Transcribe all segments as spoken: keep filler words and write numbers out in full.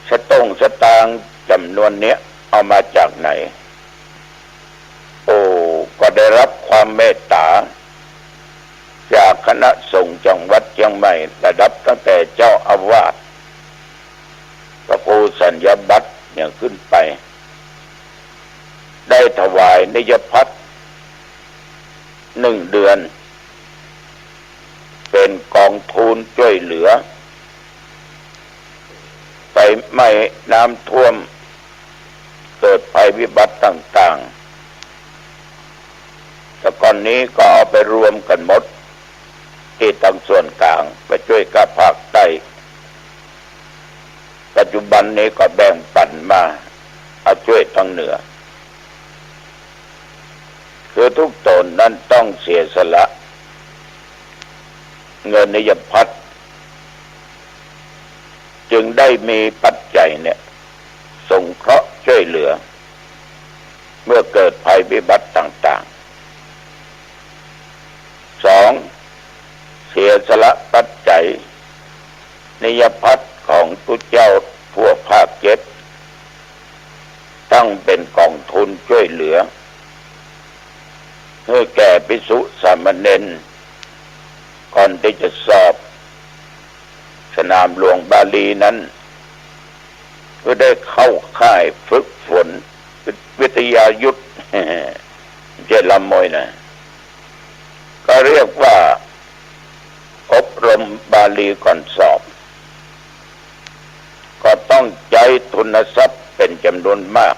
สตุ้งสตางค์จ๋ำนวนเนี้ยเอามาจากไหน? โอ้ ก็ได้รับความเมตต๋าจากคณะสงฆ์จังหวัดเจียงใหม่ ระดับตั้งแต่เจ้าอาวาส พระครูสัญญบัตรเนี่ยขึ้นไป ได้ถวายนิยพัฒน์หนึ่งเดือน เป๋นกองทุนจ้วยเหลือ ไฟไหม้ น้ำท่วม เกิดภัยพิบัติต่างๆ แต่ก่อนนี้ก็เอาไปรวมกั๋นหมด ตี้ตางส่วนก๋างไปจ้วยก้าภาคใต้ ปัจจุบันนี้ก็แบ่งปั๋นมา เอาจ้วยตางเหนือ คือทุกต๋นนั้นต้องเสียสละเงินนิยพัฒน์ จึงได้มีปัจจัยเนี่ย สงเคราะห์จ้วยเหลือ เมื่อเกิดภัยพิบัติต่างๆ สอง เสียสละปัจจัยนิยพัฒน์ของตุ๊เจ้าทั่วภาคเจ็ด ตั้งเป๋นกองทุนจ้วยเหลือ หื้อแก่ภิกษุสามเณร ก่อนตี้จะสอบสนามหลวงบาลีนั้น ก็ได้เข้าค่ายฝึกฝนวิทยายุทธ ไม่ใช่ลำมวยนะ ก็เรียกว่าอบรมบาลีก่อนสอบ ก็ต้องใจ๊ทุนทรัพย์เป๋นจ๋ำนวนมาก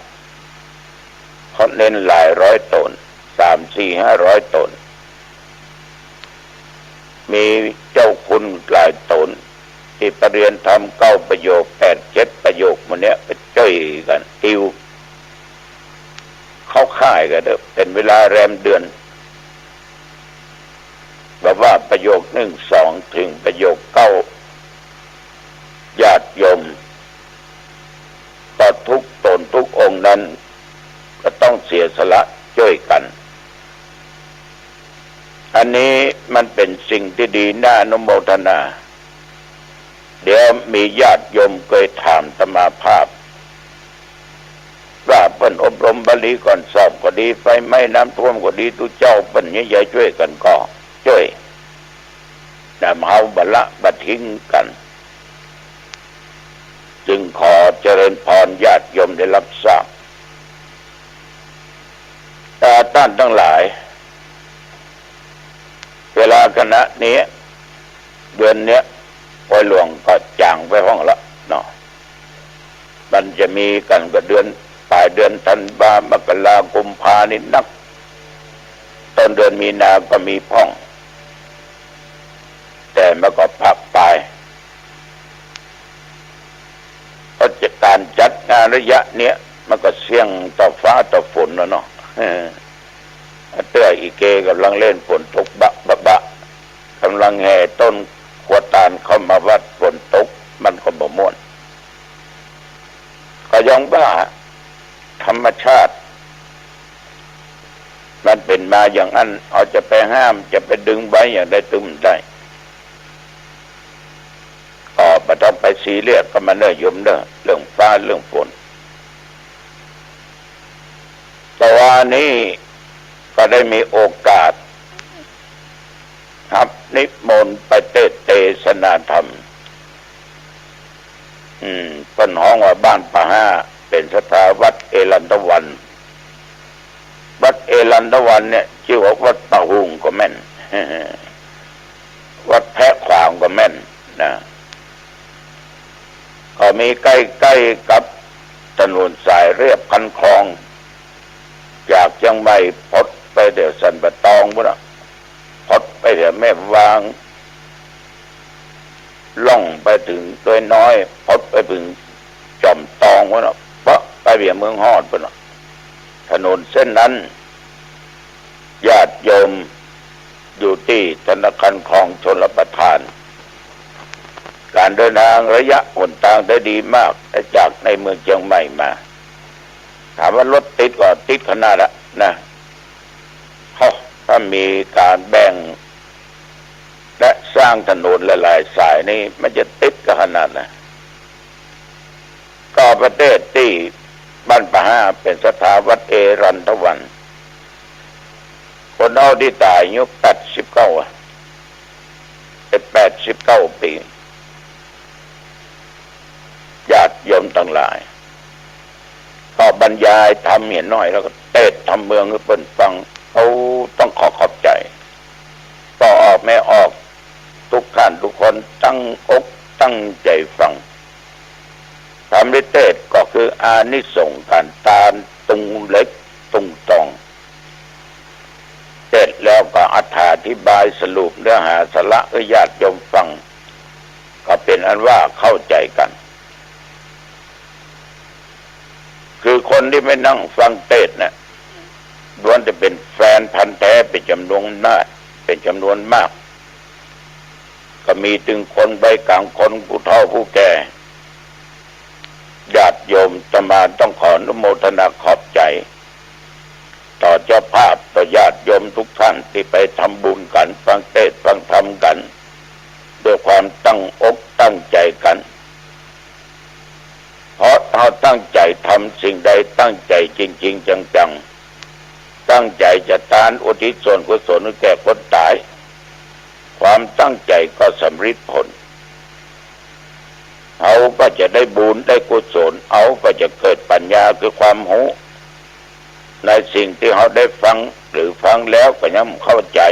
เพราะเณรหลายร้อยต๋น สามสี่ห้าร้อยต๋น มีเจ้าคุณหลายต๋น ตี้ไปเฮียนธรรมเก้าประโยค แปดเจ็ดประโยค หมู่เนี้ยไปจ้วยกั๋นติว เข้าค่ายกั๋นเต๊อะ เป๋นเวลาแรมเดือน แบบว่าประโยคหนึ่งสองเถิงประโยคเก้า ญาติโยม ก็ทุกต๋นทุกองค์นั้น ก็ต้องเสียสละจ้วยกั๋น อันนี้มันเป๋นสิ่งตี้ดีน่าอนุโมทนา เดี๋ยวมีญาติโยมเกยถามอาตมาภาพ ว่าเปิ้นอบรมบาลีก่อนสอบก็ดี ไฟไหม้น้ำท่วมก็ดี ตุ๊เจ้าเปิ้นเยียะยายจ้วยกั๋นก็จ้วย นำเฮาบ่ละบ่ทิ้งกั๋น จึงขอเจริญพรญาติโยมได้รับทราบ แต่ต้านตังหลาย เวลาขณะนี้ เดือนเนี้ย ปอยหลวงก็จ๋างไปพ่องละเนาะ มันจะมีกั๋นก็เดือน ป๋ายเดือนธันวา มกรา กุมภานี่นัก ต้นเดือนมีนาก็มีพ่อง แต่มันก็พักไป เพราะจะ ก๋านจัดงานระยะเนี้ย มันก็เสี่ยงต่อฟ้าต่อฝนแล้วเนาะ เตื้ออีเกก่ำลังเล่นฝนตกบะบะบะ ก่ำลังแห่ต้นขัวตาลเข้ามาวัดฝนตก มันก็บ่ม่วน ก็ยังว่าธรรมชาติ มันเป๋นมาอย่างอั้น เฮาจะไปห้าม จะไปดึงไว้อย่างใดตึงบ่ได้ ก็บ่ต้องไปซีเรียสกับมันเน่อโยมเน่อ เรื่องฟ้าเรื่องฝน แต่วานี้ก็ได้มีโอกาส ฮับนิมนต์ไปเตสน์เตสนาธรรม อืม เปิ้นฮ้องว่าบ้านป่าห้า เป๋นศรัทธาวัดเอรัญทวัน วัดเอรัญทวันเนี่ย จื้อว่าวัดป่าฮุ่งก็แม่น วัดแพะขวางก็แม่นนะ ก็มีใก้ๆ กับถนนสายเรียบคันคลอง จากเจียงใหม่พดไปแถวสันป่าตองปู้นน่ะ พดไปแถวแม่วาง ล่องไปเถิงดอยน้อย พดไปเถิงจอมตองปู้นน่ะ เปาะไปเวียงเมืองฮอดปู้นน่ะ ถนนเส้นนั้น ญาติโยมอยู่ตี้ธนาคารคลองชลประทาน ก๋านเดินตางระยะหนตางได้ดีมาก จากในเมืองเจียงใหม่มา ถามว่ารถติดก็ติดขนาดละนะ เฮ้อ ถ้ามีก๋านแบ่ง และสร้างถนนหลายๆ สายนี่ มันจะติดขนาดไหน ประเทศตี้บ้านป่าฮ้าเป๋นศรัทธาวัดเอรัญทวัน คนเฮาตี้ต๋ายอายุแปดสิบเก้าอะ ได้แปดสิบเก้าปี๋ ญาติโยมตังหลาย ก็บรรยายธรรมเหียน้อย แล้วก็เตสน์ธรรมเมืองหื้อเปิ้นฟัง เอา ต้องขอขอบใจ๋ ป้อออกแม่ออก ทุกท่านทุกคนตั้งอกตั้งใจ๋ฟัง ธรรมนิเทศน์ก็คืออานิสงส์ก๋านตานตุงเหล็กตุงตอง เสร็จแล้วก็อธิบายสรุปเนื้อหาสาระหื้อญาติโยมฟัง ก็เป๋นอันว่าเข้าใจ๋กั๋น คือคนตี้ไปนั่งฟังเตสน์เนี่ย ล้วนแต่เป๋นแฟนพันธุ์แท้เป๋นจ๋ำนวนมาก เป๋นจ๋ำนวนมาก ก็มีตึงคนวัยก๋างคน ผู้เฒ่าผู้แก่ ญาติโยมอาตมาต้องขออนุโมทนาขอบใจ๋ ต่อเจ้าภาพ ต่อญาติโยมทุกท่านตี้ไปทำบุญกั๋น ฟังเตสน์ฟังธรรมกั๋น ด้วยความตั้งอกตั้งใจ๋กั๋น เพราะเฮาตั้งใจ๋ทำสิ่งใด ตั้งใจ๋จริงๆ จังๆ ตั้งใจ๋จะตานอุทิศส่วนกุศลแก่คนต๋าย ความตั้งใจ๋ก็สำริดผล เฮาก็จะได้บุญได้กุศล เฮาก็จะเกิดปัญญาคือความฮู้ ในสิ่งตี้เฮาได้ฟัง หรือฟังแล้วก็ยังบ่เข้าใจ๋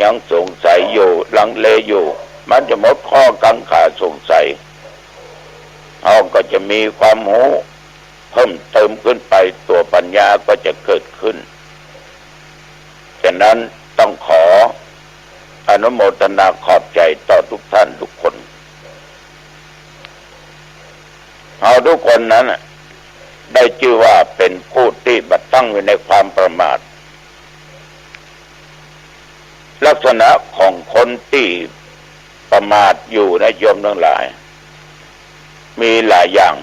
ยังสงสัยอยู่ ลังเลอยู่ มันจะหมดข้อกังขาสงสัย เฮาก็จะมีความฮู้เพิ่มเติมขึ้นไป ตั๋วปัญญาก็จะเกิดขึ้น ฉะนั้นต้องขออนุโมทนาขอบใจ๋ต่อทุกท่านทุกคน เฮาทุกคนนั้นน่ะ ได้จื้อว่าเป๋นผู้ตี้บ่ตั้งอยู่ในความประมาท ลักษณะของคนตี้ประมาทอยู่นะโยมตังหลาย มีหลายอย่าง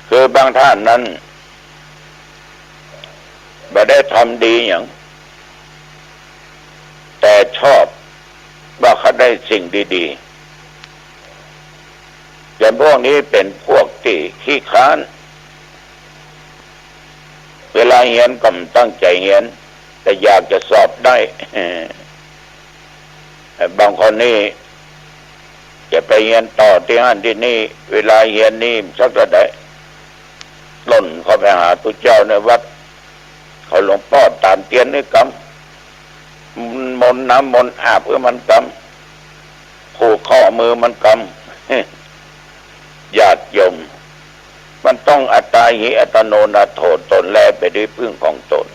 คือบางท่านนั้น บ่ได้ทำดีหยัง แต่ชอบว่าเขาได้สิ่งดีๆ อย่างพวกนี้เป๋นพวกตี้ขี้คร้าน เวลาเฮียนก็บ่ตั้งใจ๋เฮียน แต่อยากจะสอบได้ บางคนนี่จะไปเฮียนต่อตี้หั้นตี้นี่ เวลาเฮียนนี่สักเต้าใด ล่นเข้าไปหาตุ๊เจ้าในวัด ขอหลวงป้อตานเตียนหื้อกำ มนต์น้ำมนต์อาบหื้อมันกำ ผูกข้อมือมันกำ ญาติโยม มันต้องอัตตาหิอัตโนนาโถ ตนแลเป๋นตี้พึ่งของตน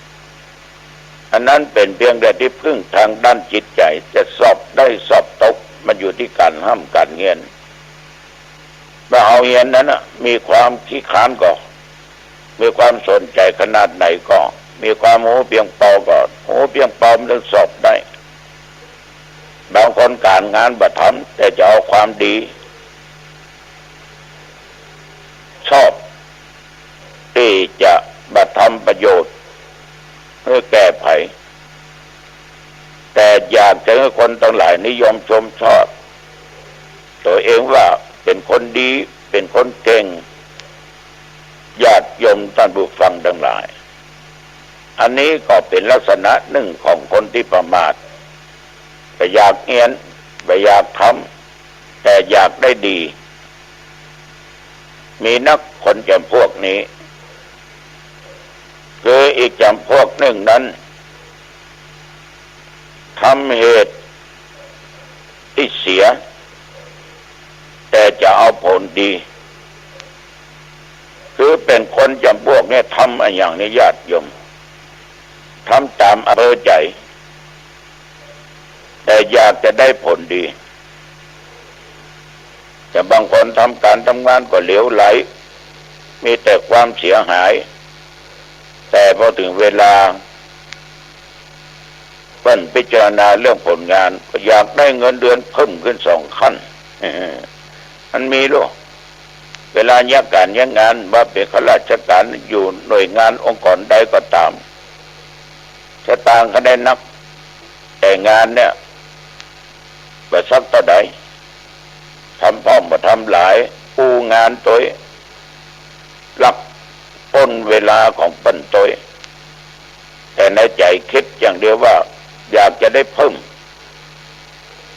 อันนั้นเป๋นเพียงแต่ตี้พึ่งทางด้านจิตใจ๋ จะสอบได้สอบตก มันอยู่ตี้ก๋านฮ่ำก๋านเฮียน เมื่อเฮาเฮียนนั้นน่ะ มีความขี้คร้านก่อ มีความสนใจ๋ขนาดไหนก่อ มีความฮู้เปียงปอก่อ ฮู้เปียงปอมันถึงสอบได้ บางคนก๋านงานบ่ทำ แต่จะเอาความดี ชอบตี้จะบ่ทำประโยชน์หื้อแก่ใผ แต่อยากจะหื้อคนตังหลายนิยมชมชอบตั๋วเองว่าเป๋นคนดี เป๋นคนเก่ง ญาติโยมต้านผู้ฟังตังหลาย อันนี้ก็เป๋นลักษณะนึ่งของคนตี้ประมาท บ่อยากเฮียน บ่อยากทำ แต่อยากได้ดี มีนักคนจ๋ำพวกนี้ คืออีกจ๋ำพวกนึ่งนั้น ทำเหตุตี้เสีย แต่จะเอาผลดี คือเป๋นคนจ๋ำพวกนี้ ทำอะหยังนี่ญาติโยม ทำต๋ามอำเภอใจ๋ แต่อยากจะได้ผลดี แต่บางคนทำก๋านทำงานก็เหลวไหล มีแต่ความเสียหาย แต่พอเถิงเวลาเปิ้นพิจารณาเรื่องผลงาน ก็อยากได้เงินเดือนเพิ่มขึ้นสองขั้น มันมีลูก เวลาเยียะก๋านเยียะงาน ว่าเป๋นข้าราชก๋านอยู่หน่วยงานองค์กรใดก็ต๋าม สตางค์ก็ได้นัก แต่งานเนี่ย บ่สักเต้าใด ทำพ่องบ่ทำหลาย อู้งานตวย ลักป้นเวลาของเปิ้นตวย แต่ในใจ๋กึ๊ดอย่างเดียวว่า อยากจะได้เพิ่ม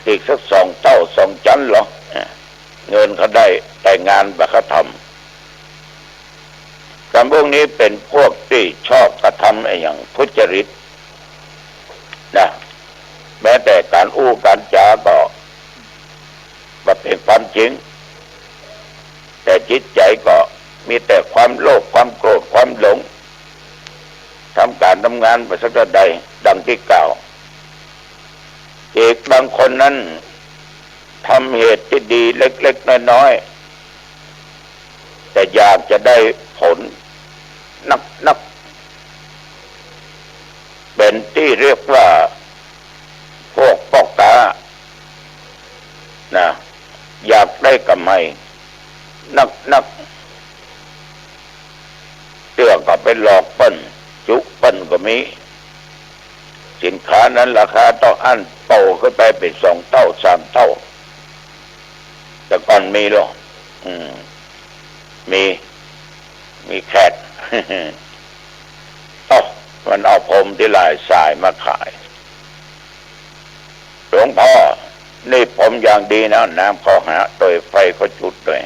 อีกสักสองเต้าสองจั๊นลอ อ่า เงินเขาได้ แต่งานบ่าเขาทำ กำพวกนี้เป๋นพวกตี้ชอบกระทำอะหยังทุจริตนะ แม้แต่ก๋านอู้ก๋านจ๋าก็บ่เป๋นความจริง แต่จิตใจ๋ก็มีแต่ความโลภ ความโกรธ ความหลง ทำก๋านทำงานบ่สักเต้าใด ดังตี้กล่าว อีกบางคนนั้น ทำเหตุตี้ดีเล็กๆ น้อยๆ แต่อยากจะได้ผลนักๆ เป๋นตี้เรียกว่าพวกป้อก๊านะ อยากได้กำไรนักๆ เตื้อก็ไปหลอกเปิ้น จุเปิ้นก็มี สินค้านั้นราคาเต้าอั้น โป้ขึ้นไปเป๋นสองเต้าสามเต้า แต่ก่อนมีลอ อืม มี มีแขก เอ้า มันเอาผมตี้ลายสายมาขาย หลวงพ่อ นี่ผมอย่างดีนะ น้ำเขาหาตวย ไฟเขาจุดตวย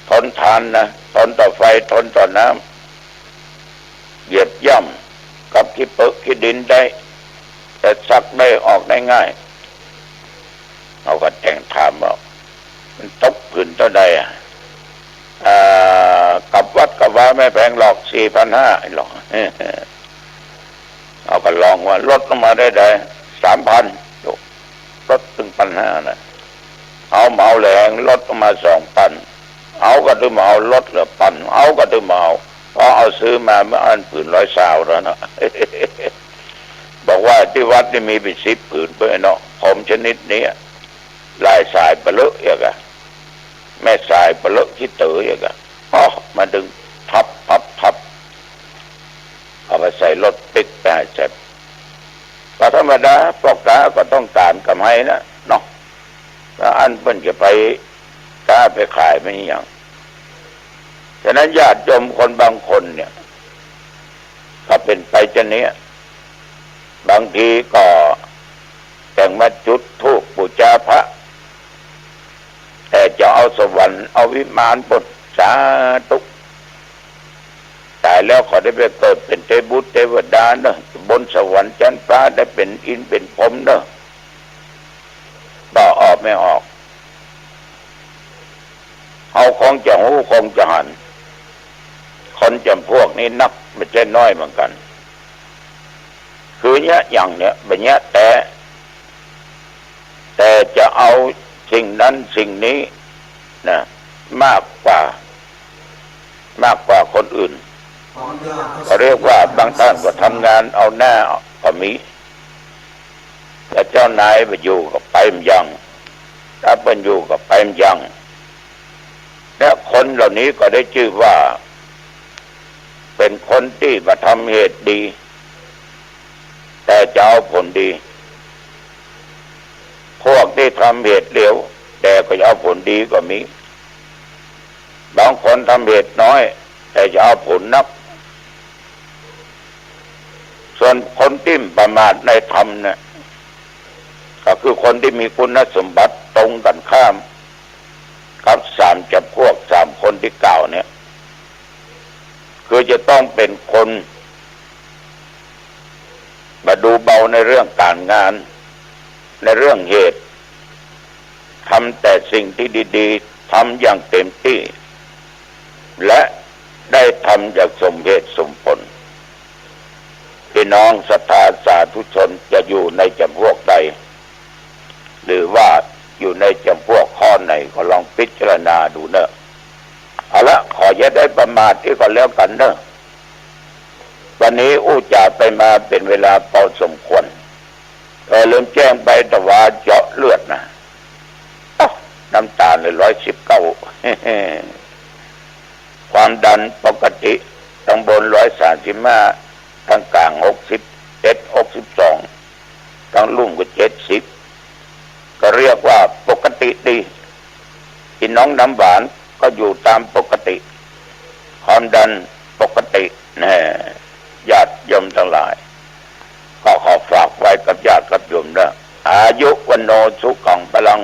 ทนทานนะ ทนต่อไฟ ทนต่อน้ำ เหยียบย่ำกับขี้เปอะขี้ดินได้ แต่ซักได้ออกได้ง่าย เขาก็แต่งถามว่า มันตกผืนเต้าใดอะ อ่า กับวัดกับวาไม่แพงหรอก สี่พันห้าหรอก เขาก็ลองว่า ลดลงมาได้ใด สามพัน ลดตึงพันห้านะ เขาเหมาแหลง ลดลงมาสองพัน เขาก็ตึงมาเอา ลดเหลือพัน เขาก็ตึงมาเอา พอเขาซื้อมาเมื่ออั้นผืนร้อยซาวเต้านั้นนะ บอกว่าตี้วัดนี่มีเป๋นสิบผืนเปื้อเนาะ ผมชนิดนี้ ลายสายเปลอะเอียกอะ แม่สายเปลอะขี้เต๋อเอียกอะ อ้อ มาดึงพับพับพับ เอาไปใส่รถปิ๊กไปให้เสร็จ ก็ธรรมดา ป้อก๊าก็ต้องก๋านกำไรนะเนาะ แล้วอั้นเปิ้นจะไปก๊าไปขายมันหยัง ฉะนั้นญาติโยมคนบางคนเนี่ย ก็เป๋นไปจาเนี้ย บางทีก็แต่งมาจุดธูปบู๋จาพระ แต่จะเอาสวรรค์เอาวิมานปุ้น สาธุ ต๋ายแล้วขอได้ไปเกิดเป๋นเตวบุตรเตวดาเน่อ บนสวรรค์จั๊นฟ้า ได้เป๋นอินทร์เป๋นพรหมเน่อ บ่ออกไม่ออก เขาคงจะฮู้คงจะหัน คนจ๋ำพวกนี้นัก บ่ใจ้น้อยเหมือนกั๋น คือเยียะอย่างเนี้ย บ่เยียะแต๊ แต่จะเอาสิ่งนั้นสิ่งนี้นะ มากกว่า มากกว่าคนอื่น ก็เรียกว่าบางต้านก็ทำงานเอาหน้าก็มี ถ้าเจ้านายบ่อยู่ก็ไปบ่ยั้ง ถ้าเปิ้นอยู่ก็ไปบ่ยั้ง และคนเหล่านี้ก็ได้จื้อว่า เป๋นคนตี้บ่ทำเหตุดี แต่จะเอาผลดี พวกตี้ทำเหตุเลว แต่ก็จะเอาผลดีก็มี บางคนทำเหตุน้อย แต่จะเอาผลนัก ส่วนคนตี้ประมาทในธรรมเนี่ย ก็คือคนตี้มีคุณสมบัติตรงกั๋นข้ามกับสามจ๋ำพวก สามคนตี้กล่าวเนี่ย คือจะต้องเป๋นคนบ่ดูเบาในเรื่องก๋านงาน ในเรื่องเหตุ ทำแต่สิ่งตี้ดีๆ ทำอย่างเต๋มตี้ และได้ทำอย่างสมเหตุสมผล พี่น้องศรัทธาสาธุชนจะอยู่ในจ๋ำพวกใด หรือว่าอยู่ในจ๋ำพวกข้อไหน ก็ลองพิจารณาดูเน่อ เอาละ ขออย่าได้ประมาทอี้ก็แล้วกั๋นเน่อ วันนี้อู้จ๋าไปมาเป๋นเวลาพอสมควร เออ ลืมแจ้งไป ตะวาเจาะเลือดนะ อ๊ะ น้ำตาลเลย ร้อยสิบเก้า ความดันปกติ ตังบน ร้อยสามสิบห้า ตังก๋าง หกสิบเจ็ด หกสิบสอง ตังลุ่มก็ เจ็ดสิบ ก็เรียกว่าปกติดี พี่น้องน้ำหวานก็อยู่ต๋ามปกติ ความดันปกติ แน่ ญาติโยมตังหลาย ก็ขอฝากไว้กับญาติกับโยมเน่อ อายุ วัณโณ สุขัง พลัง